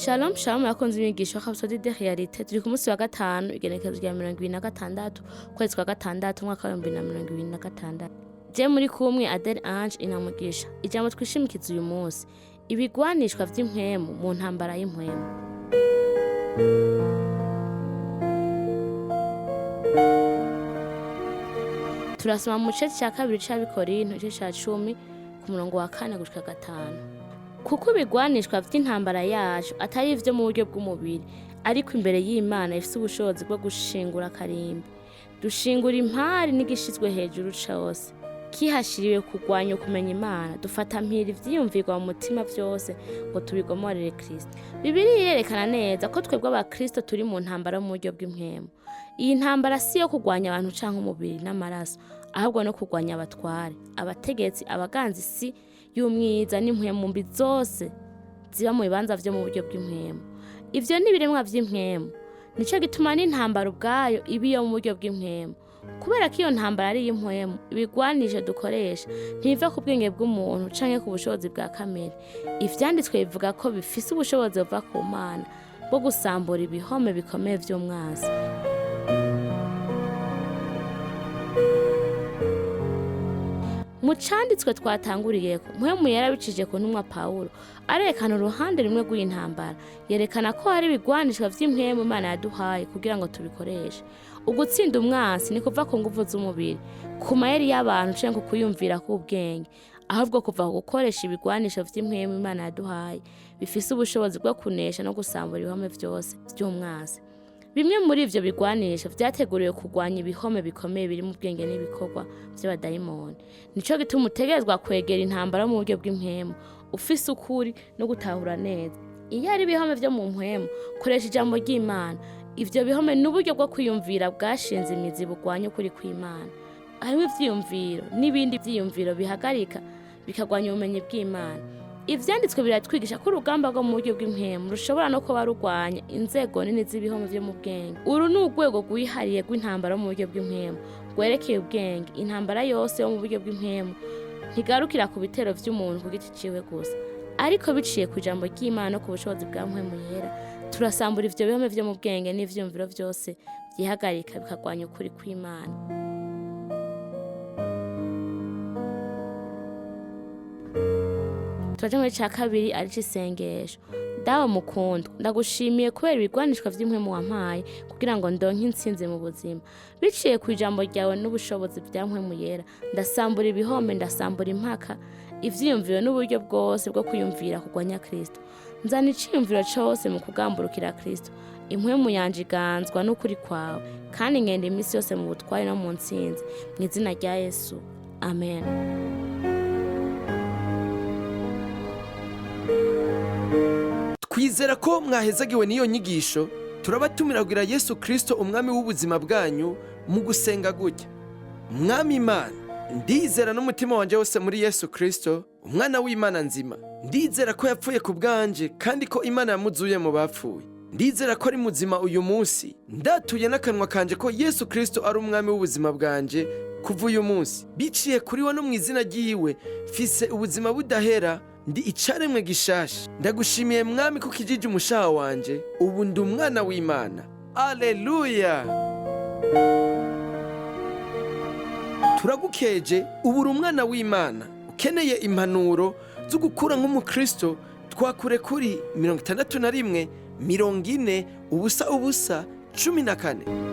Shalom shalom yakunze inyigisho Rhapsody de Réalité. Turi ku munsi wa gatanu, igenekerezo rya 26, ukwezi kwa gatandatu, umwaka wa 2026. Je muri kumwe Adele Ange Inamugisha. Ijambo twishimikiza uyu munsi: ibigwanishwa vy'impwemu mu ntambara y'impwemu. Turasoma mu gice cya kabiri c'Abikorinto, igice ca 10, ku murongo wa 4 gushika 5: "Kuko ibigwanishwa vy'intambara yacu atari ivyo mu buryo bw'umubiri, ariko imbere y'Imana ifise ubushobozi bwo gushingura akarimbi. Dushingura impari n'igishizwe hejuru cose kihashiriwe kurwanya ukumenya Imana, dufata mpiri ivyiyumvirwa mu mutima vyose ngo tubigomorere Kristo." Bibiliya irerekana neza ko twebwe Abakristo turi mu ntambara yo mu buryo bw'impwemu. Iyi ntambara si iyo kurwanya abantu canke umubiri n'amaraso, ahubwo no kurwanya abatware, abategetsi, abaganza isi y'umwiza n'impwemu mbi zose ziba mu bibanza vyo mu buryo bw'impwemu. Ivyo ni ibiremwa vy'impwemu. Nico gituma n'intambara ubwayo iba iyo mu buryo bw'impwemu. Kubera ko iyo ntambara ari iy'impwemu, ibigwanisho dukoresha ntiva ku bwenge bw'umuntu canke ku bushobozi bwa kamere. Ivyanditswe bivuga ko bifise ubushobozi buva ku Mana bwo gusambura ibihome bikomeye vy'umwansi. Mu canditswe twatanguriyeko, Mpwemu yarabicishije ku ntumwa Pawulo, arerekana uruhande rumwe rw'iyi ntambara. Yerekana ko hari ibigwanishwa vy'impwemu Imana yaduhaye kugira ngo tubikoreshe. Ugutsinda umwansi ni kuva ku nguvu z'umubiri, ku mayeri y'abantu canke ku kuyumvira k'ubwenge, ahubwo kuva ku gukoresha ibigwanisho vy'impwemu Imana yaduhaye, bifise ubushobozi bwo kunesha no gusambura ibihome vyose vy'umwansi. Bimwe muri ivyo bigwanisho vyateguriwe kurwanya ibihome bikomeye biri mu bwenge n'ibikorwa vy'abadayimoni. Nico gituma utegerezwa kwegera intambara mu buryo bw'impwemu ufise ukuri no gutahura neza. Iyo ari ibihome vyo mu mpwemu, koresha ijambo ry'Imana. Ivyo bihome n'uburyo bwo kwiyumvira bwashinze imizi bugwanya ukuri kw'Imana. Harimo ivyiyumviro n'ibindi vyiyumviro bihagarika bikagwanya ubumenyi bw'Imana. Ivyanditswe biratwigisha ko urugamba rwo mu buryo bw'impwemu rushobora no kuba rurwanya inzego nini z'ibihome vyo mu bwenge. Uru ni urwego rwihariye rw'intambara yo mu buryo bw'impwemu rwerekeye ubwenge. Intambara yose yo mu buryo bw'impwemu ntigarukira ku bitero vy'umuntu ku giti ciwe gusa, ariko biciye ku ijambo ry'Imana no ku bushobozi bwa Mpwemu Yera, turasambura ivyo bihome vyo mu bwenge n'ivyiyumviro vyose vyihagarika bikagwanya ukuri kw'Imana. Turaja muri ca kabiri, arico isengesho. Dawe mukundwa, ndagushimiye kubera ibigwanishwa vy'impwemu wampaye kugira ngo ndonke intsinzi mu buzima. Biciye ku ijambo ryawe n'ubushobozi bya Mpwemu Yera, ndasambura ibihome, ndasambura impaka, ivyiyumviro n'uburyo bwose bwo kwiyumvira kurwanya Kristo. Nzana iciyumviro cose mu kugamburukira Kristo. Impwemu yanje iganzwa n'ukuri kwawe, kandi ngenda iminsi yose mu butware no mu ntsinzi, mu izina rya Yesu, amen. Twizera ko mwahezagiwe n'iyo nyigisho. Turabatumira kugira Yesu Kristo umwami w'ubuzima bwanyu mu gusenga gutya: Mwami Imana, ndizera n'umutima wanjye wose muri Yesu Kristo, umwana w'Imana nzima. Ndizera ko yapfuye ku bwanje kandi ko Imana yamuzuye mu bapfuye. Ndizera ko ari muzima uyu munsi. Ndatuye n'akanwa kanje ko Yesu Kristo ari umwami w'ubuzima bwanje kuva uyu munsi. Biciye kuri we no mu izina ryiwe, mfise ubuzima budahera, ndi icaremwe gishasha. Ndagushimiye Mwami ko ukijije umushaha wanje. Ubu ndi umwana w'Imana. Aleluya! Turagukeje, ubu uri umwana w'Imana. Ukeneye impanuro zo gukura nk'umukristo, twakure kuri 61 40 00 14.